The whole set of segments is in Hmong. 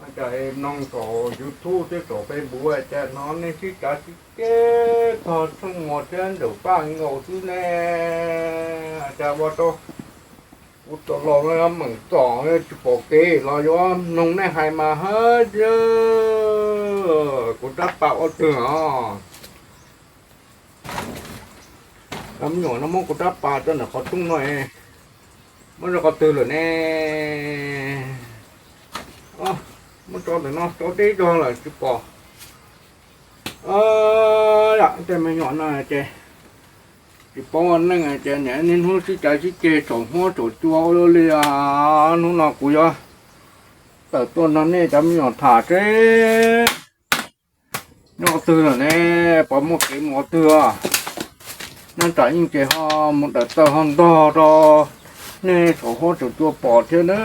Cas mloog saum YouTube thiab saum Facebook cas hnov nej sib cav sib ceg txog Tsheej Muas thiab Ntxawm Paj nkaus xwb ne. Cas ua rau kuv tus laus no meem txom tsis pom kev los yuav mloog nej hais mas hab. Kuv rab pas ua twg os? Cov me nyuam no muab kuv rab pas tso ntawm qhov rooj no, muab rau qhov twg lawm ne? Muab tso ntawm no, tso deb zog lawm tsis pom. Yog tej me nyuam no ces tsis paub ua neej ces niaj hnub sib cav sib ceg tsaum huab tsaum cua ua luaj li. Hnub no kuv yuav tawm tuaj nrog nej cov me nyuam tham seb nyob qhov twg lawm ne, puas muaj kev mus qhov twg. Nyob tsam ib ces ho mus dawm taw ho ntog rau nej tsaum huab tsaum cua pom thiab na.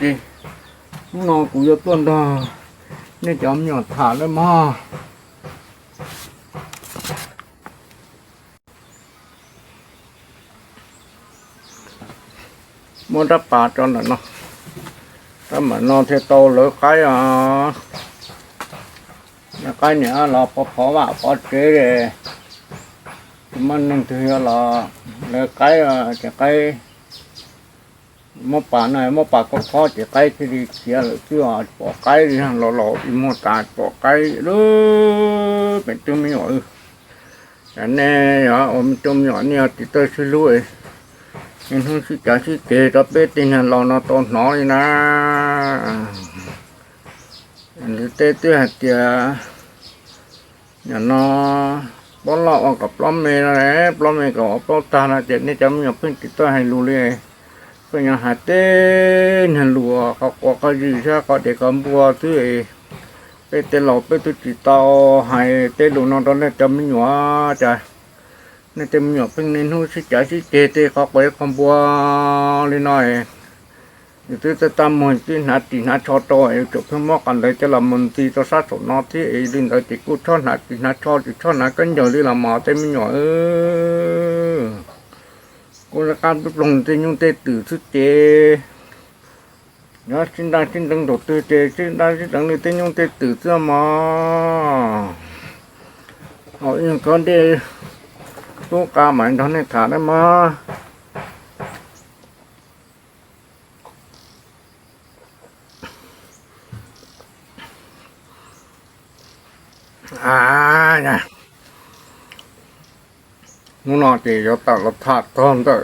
Ces hnub no kuv yuav tuaj nrog nej cov me nyuam tham lawm mog. Muab rab pas tso ntawm no, rab mam no thiaj tau lawv qaib os. Lawv qaib niam los pov phov vam pov tsev, tsis muaj neeg twg yuav los lawv qaib, ces qaib muab pas no, muab pas khob khob ces qaib thiaj li khiav lawm xwb os. Pom qaib li los laus ib muag tas pom qaib lub pem tub me nyuam. Cas nej yog ua me tub me nyuam nej yog tiv tawj sib hlub, niaj hnub sib cav sib ceg rau peb tej niag laus no tau hnov li na. Lawv teb twb hais tias nim no pob loj ua kom plob me no, plob me kom ua plaub tag no ces nej cov me nyuam pheej tsis tau hais lus li. Pheej yuav hais tej niag lus qhov quav qhov zis thiab qhov dev qhov npua xwb. Peb tej laus peb twb tsis tau hais tej lus no rau nej cov me nyuam, cas nej tej me nyuam pheej niaj hnub sib cav sib ceg tej qhov quav qhov npua li no. Yus twb txaj txaj muag twb hnav ris hnav tsho rau, yus tseem pheej muab qhov ntawd coj los mus ntxig rau sab saum no thiab. Li ntawd ces kuj txhob hnav ris hnav tsho, tsis txhob hnav khaub ncaws li los mas tej me nyuam. Kuv qab ploog tej nyuj tej twm xwb ces nyob sib ntaus sib ntxeev thaum twg ces sib ntaus sib ntxeev li tej nyuj tej twm xwb mog. Ho ib ko dej tub qa mam nrog nej tham na mog. Hnub no ces yuav tawm los tham txog ntawm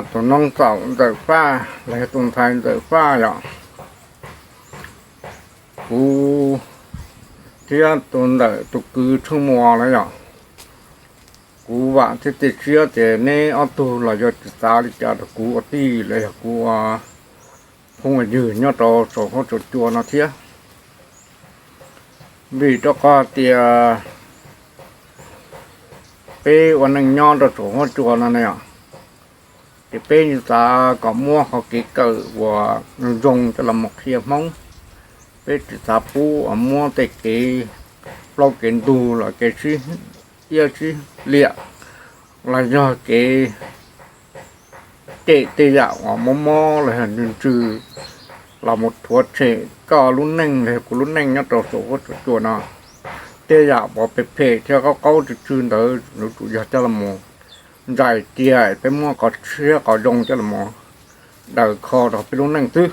tus noob txaum Ntxawm Paj los yog tus ntxhais Ntxawm Paj yom. Kuv thiab tus ntawm tus kwv Tsheej Muas na yom, kuv vam thiab cia siab tias neb ob tug los yuav tsis xav li cas rau kuv ua tij los yog kuv ua phooj ua ywg nyob rau saum huab saum cua no thiab. Vim rau qhov tias peb ua neej nyob rau saum huab cua no ne, ces peb xav kom muab qhov kev kawm uas zoo coj los mus qhia Hmoob. Peb tsis xav pub muab tej kev plaub kev ntug los kev sib iab sib liam los yog kev cem tej yam uas mob mob los yog ntsws ntsws los mus rhuav tshem koj lub neej los yog kuv lub neej nyob rau saum huab saum cua no. Tej yam uas phem phem thiab qaub qaub tsw tsw ntawd yuav tsum yog coj los mus ntsais cia, peb muab qhov tshiab qhov zoo coj los mus daws kho rau peb lub neej xwb.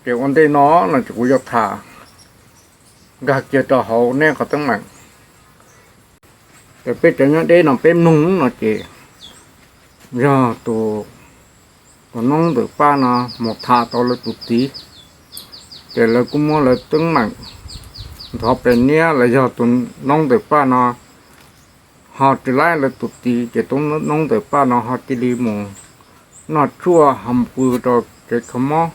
Ces ua ntej no no ces kuv yuav tham nkag kiag rau hauv neb qhov teeb meem. Ces peb cov nyob deb no peb mloog no ces yog tus, tus noob Ntxawm Paj no mus tham tau lawv tus txiv, ces lawv kuj muab lawv teeb meem ntxhov pes niab los yog tus noob Ntxawm Paj no ho tsis laib lawv tus txiv, ces tus noob Ntxawm Paj no ho cia li mus noj tshuaj ho mus pw rau tsev kho mob,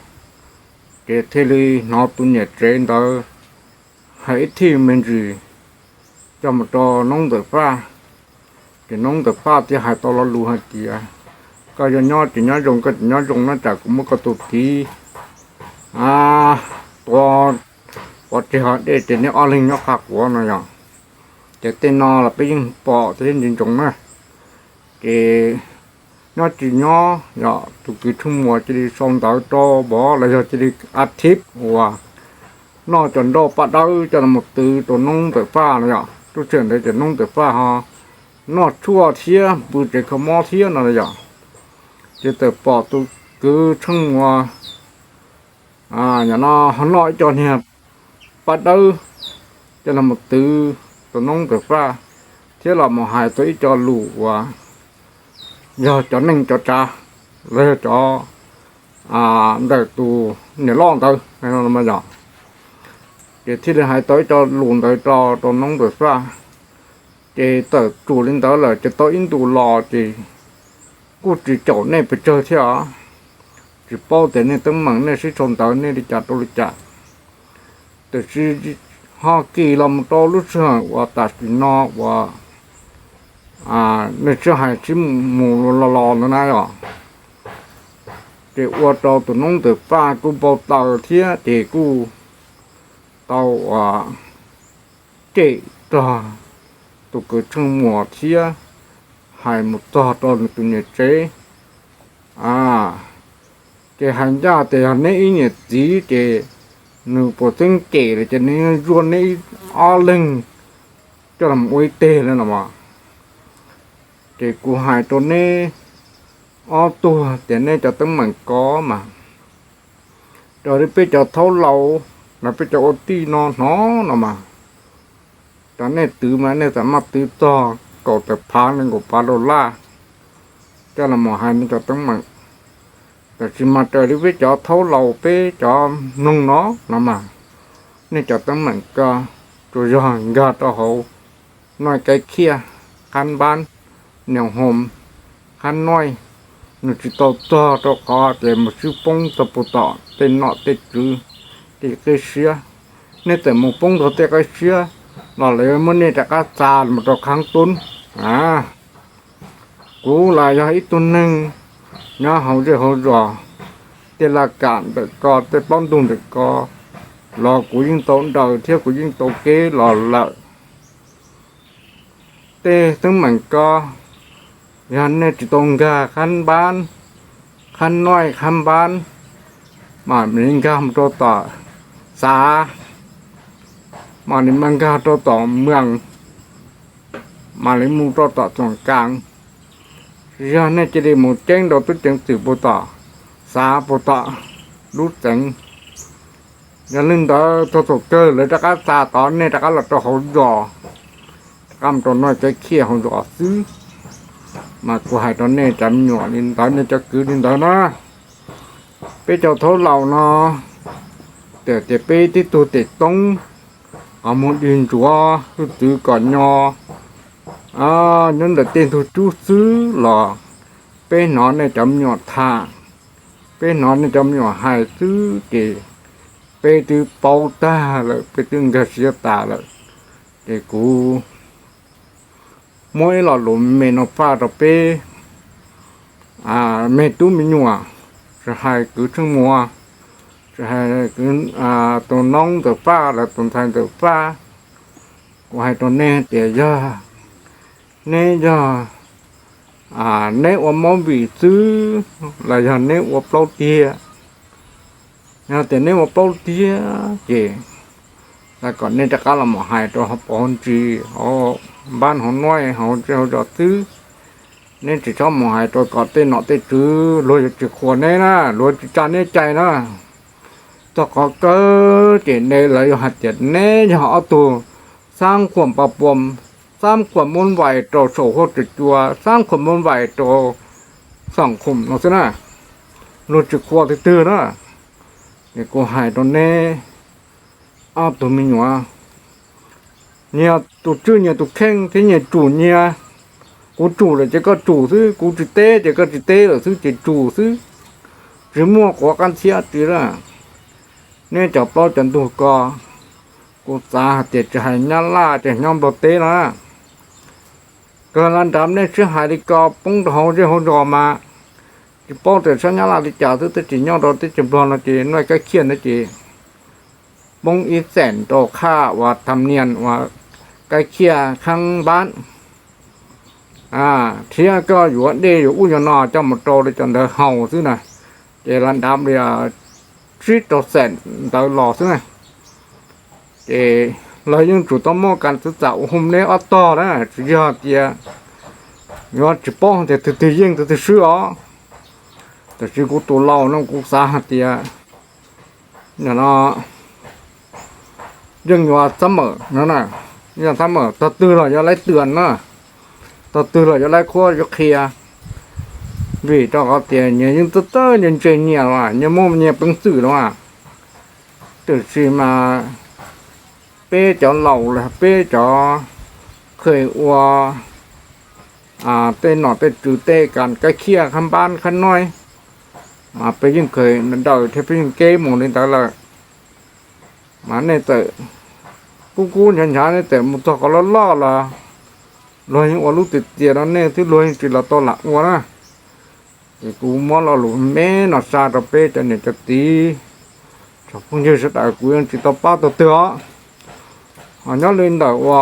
ces thiaj li hnov tus niam tsev ntawd hais ib thij me ntsis coj mus rau noob Ntxawm Paj. Ces noob Ntxawm Paj thiaj hais tau lo lus hais tias, koj yuav nyob ces nyob zoo, koj tsis nyob zoo no tsam kuv muab koj tus txiv tua pov tseg hav dej ces neb ob leeg nyob qab quav no yom. Ces tej no los peb yeej pom thiab ntsia ntsoov na. Ces nyob tsis nyob yog tus kwv Tsheej Muas cia li sau ntawv rau pov los yog cia li a thib uas noj cov nroj paj dawb coj los mus twv rau noob ntawm Faj no yom. Lub sij hawm ntawd ces noob ntawm Faj ho noj tshuaj thiab pw tsev kho mob thiab no yom. Ces txawm pom tus kwv Tsheej Muas no ho noj ib co niag paj dawb coj los mus twv tus noob ntawm Faj, thiab los mus hais tau ib co lus uas yog cov neej cov tsav los yog cov ntawm tus niam loj ntawd yom. Ces thiaj li hais tau ib co lus ntawd rau rau noob ntawm Faj. Ces txawm tsum li ntawd lawm ces tau ib ntus los ces kuj tsis caum nej pes tsawg thiab os. Tsis paub tias nej teeb meem nej sib sau ntawv nej li cas rau li cas. Tiam sis ho kis los mus rau lub sij hawm uas tam sim no uas nej sib hais sib mus los los no na yom, ces ua rau tus noob ntawm Faj kuj npau taws thiab ces kuj tau uas cem txog tus kwv Tsheej Muas thiab hais mus txog rau nws tus niam tsev. Ces hais ncaj tias yog neb ib niam txiv ces nws puas txeeb cem lawm ces nws zuaj neb ib ob leeg coj los ua ib teg li no mas. Ces kuv hais rau neb ob tug tias neb cov teeb meem ko mas raws li peb cov thaub laus los peb cov ua tij no hnov no mas, cov nej twv mas nej txawm maj twv txog kaum tawm phav nees nkaum phav dollar coj los mus hais nej cov teeb meem. Tab sis mas raws li peb cov thaub laus peb cov mloog no no mas, nej cov teeb meem ko tsuas yog nkag rau hauv Noij Kaib Khiaj, Khab Npab, Niam Hoos, Khab Noij, nws tsis tau txog rau qhov tias mus swb poob txog puag tom tej nom tej tswv, tej qib siab. Nej txawm mus poob txog tej qib siab los lawv muab nej rov qab tsa mus rau khab tub. Kuv los yog ib tug neeg nyob hauv zej hauv zos, tej laj kam ntawm ko tej plaub ntug ntawm ko los kuv yeej tau daws thiab kuv yeej tau kev los lawm. Tej teeb meem ko yog nej tsis tau nkag Khab Npab, Khab Noij, Khab Npab, mam li nkag mus rau tom Xav, mam li nkag rau tom Mwees, mam li mus rau tom Txoom Kaas. Yog nej cia li mus ceeb rau tub ceev xwm puag tom Xav puag tom lub tsev, yog li ntawd txog thaum kawg lawv rov qab tsa tod nej rov qab los rau hauv zos, rov qab mus rau Noij Kaib Khiaj hauv zos xwb. Mas kuv hais rau nej cov me nyuam li ntawd, nej cov kwv li ntawd na. Peb cov thaub laus no, tias tias peb tib tug tes toob, qhov muag dig ntsuav, hwj txwv kom nyo nyob ntawm tej ntug cub xwb los peb hnov nej cov me nyuam tham, peb hnov nej cov me nyuam hais xwb ces peb twb paub tag lawm, peb twb nkag siab tas lawm. Ces kuv muab ib lo lus me no faj rau peb me tub me nyuam, tsis hais kwv Tsheej Muas, tsis hais tus noob ntawm Faj los tus ntxhais ntawm Faj. Kuv hais rau nej tias yog neb yog neb ua movie xwb los yog neb ua plaub tiag, yog tias neb ua plaub tiag ces kom nej rov qab los mus hais rau hauv paus hauv ntsis, hauv npab hauv nuav, hauv zej hauv zos xwb. Neb tsis txhob mus hais rau kom tej nom tej tswv luag yuav tsis qhuas neb na, luag tsis tsa neb cai na. Txog qhov kawg ces neb, lawv yuav hais tias neb yog ob tug xab khuam pa puam, xab khuam muab vais rau saum huab cua, xab khuam muab vais rau xoom khoom no xwb na, luag tsis qhuas twg twg na. Es kuv hais rau neb ob tug me nyuam, nyias tus tswj nyias tus kheej thiab nyias tsum nyias. Kuv tsum lawm ces koj tsum xwb, kuv tsis teb ces koj tsis teb lawm xwb ces tsum xwb, tsis muaj quav qab ntxhiab tsi la. Neb cov plaub cov ntug ko, kuv xav hais tias tsis hais Nyab Laj ces nyob Nplog teb na, kawg la nrad nej sib hais li ko poob rau hauv zej hauv zos mas, tsis paub tias sab Nyab Laj li cas xwb, twb tsis nyob rau teb chaws Nplog no ces Noij Kaib Khiaj ntawd ces poob ib xeem rau khaj uas tham nias uas Kaib Khiaj Khab Npab. thiab koj yuav dej yuav ub yuav no coj mus rau li cov ntawd haus xwb na, ces lam dav li tsib rau xees ntawd los xwb na. Ces lawv yeej tsum tau muaj kas txwv txam ua hu neb ob tog na, tsis yog tias yuav tsis paub tias tus twg yeej tus twg swb os. Tab sis kuv tus laus no kuv xav hais tias no yeej yuav txhab mawm no, yeej txhab mawm, tog twg los yuav laib twam na, tog twg los yuav laib qhuab yuav qhia, vim rau qhov tias nyias yeej txawj txawj nyias ntse nyias los nyias muaj nyias peev xwm los. Tab sis mas peb cov laus los peb cov kheev ua tej nom tej tswv tej kas kaib khiaj khab npab khab noib, mas peb yeej kheev daws thiab peb yeej keb mus li ntawd lawm. Mas nej txawm kub kub hnyav hnyav nej txawm mus txog qhov loj loj los luag yeej ua lub tiag tiag rau nej thiab luag yeej tsis los tau lam ua na. Ces kuv muab lo lus me no xa rau peb cov niam cov txiv, tsoom phooj ywg sawv daws, kuv yeej tsis tau pab tau twg os. Ho nyob li ntawm ua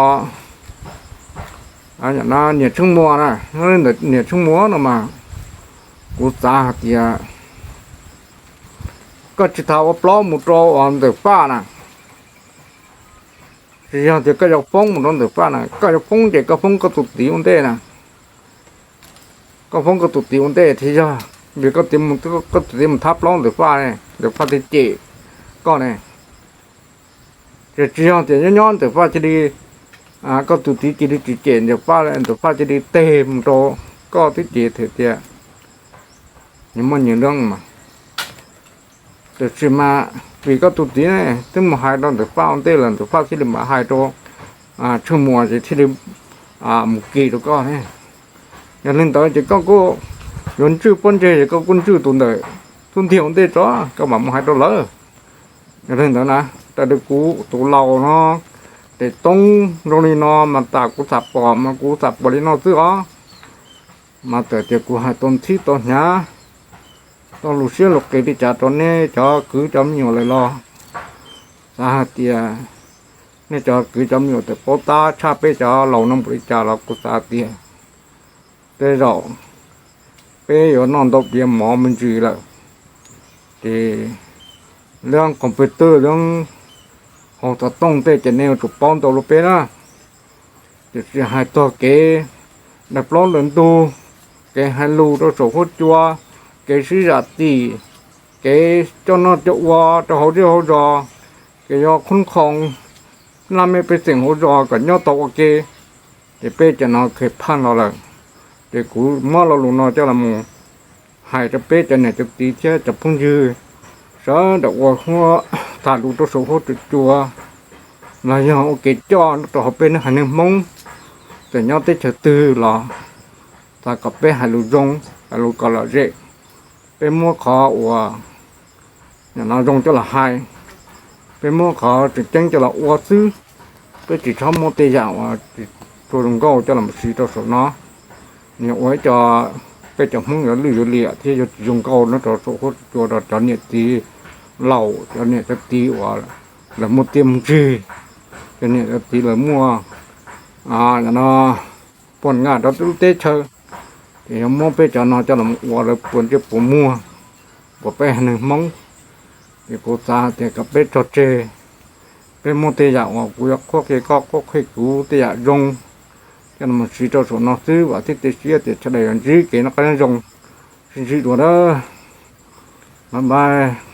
niam Tsheej Muas na, nyob li ntawm niam Tsheej Muas no mas kuv xav hais tias koj tsis tas ua plaub mus rau uas Ntxawm Faj na, tsis yog tias koj yuav foob mus rau Ntxawm Faj na, koj yuav foob ces koj foob koj tus txiv ua ntej na. Koj foob koj tus txiv ua ntej thiaj yog, vim koj tus txiv mus thab plaub Ntxawm Faj, Ntxawm Faj thiaj cem koj ne. Ces tsis yog tias nyob nyob Ntxawm Faj cia li, koj tus txiv cia li tsis cem Ntxawm Faj, Ntxawm Faj cia li teg mus rau koj twb ces them tias nyias muaj nyias lub mas. Tab sis mas vim koj tus txiv ne twb mus hais rau Ntxawm Faj ua ntej lawm, Ntxawm Faj thiaj li mam hais rau Tsheej Muas ces thiaj li mus kis rau koj ne. Yog li ntawd ces koj kuj yuav ntswj pob ntseg ces koj kuj ntswj tus ntawm tub ntiag ua ntej tso, koj mam mus hais rau lawv. Yog li ntawd na, raws li kuv tus laus no, tes toob zoo li no mas tas kuv xam pom mas kuv xam pom li no xwb os. Mas txawm tias kuv hais tau ntxhib tau hnyav, tau lus siab lus qis li cas rau nej cov kwv cov me nyuam lawm los xav hais tias nej cov kwv cov me nyuam txawm paub tab tshaj peb cov laus no npaum li cas los kuv xav tias tej zaum peb yuav noj ntau piav mov me ntsis lawm. Ces lub computer lub hauv xov tooj tej ces nej yuav tsum paub ntau rau peb na. Tiam sis hais txog kev daws plaub daws ntug, kev hais lus rau saum huab cua, kev sib zam txim, kev coj noj coj ua rau hauv zej hauv zos, kev yog khoob khoos laj mej pej xeem hauv zos kom nyob tau ua ke, ces peb cov no kheev phaj los lawm. Ces kuv muab lo lus no coj los mus hais rau peb cov niam cov txiv thiab cov phooj ywg sawv daws uas hu tham lus rau saum huab cua, los yog ua kev coj rau hauv peb lub haiv neeg Hmoob, txawm nyob teb chaws twg los xav kom peb hais lus zoo, hais lus kom lom zem. Peb muab qhov uas no zoo coj los hais, peb muab qhov tseem ceeb coj los ua xwb. Peb tsis txhob muab tej yam uas tsis tshua zoo nkauj coj los siv rau saum no. Nws ua ib co peb cov Hmoob yuav lwj yuav liam thiab yuav tsis zoo nkauj nyob rau saum huab cua rau cov niam txiv laus, cov niam cov txiv uas lawv muaj tiaj muaj ntsig, cov niam cov txiv lawv muaj no poj nqa rau lub teb chaws, ces yuav muab peb cov no coj los ua lawv puas ntsej puas muag, puas peb haiv neeg Hmoob. Ces kuv xav tias kom peb tso tseg, peb muab tej yam uas kuv yuav qhuab qhia koj, koj qhuab qhia kuv, tej yam zoo coj los siv rau saum no xwb, vam thiab cia siab tias sawv daws yuav ntsib kev noj qab nyob zoo. Sib ntsib dua na, bye bye.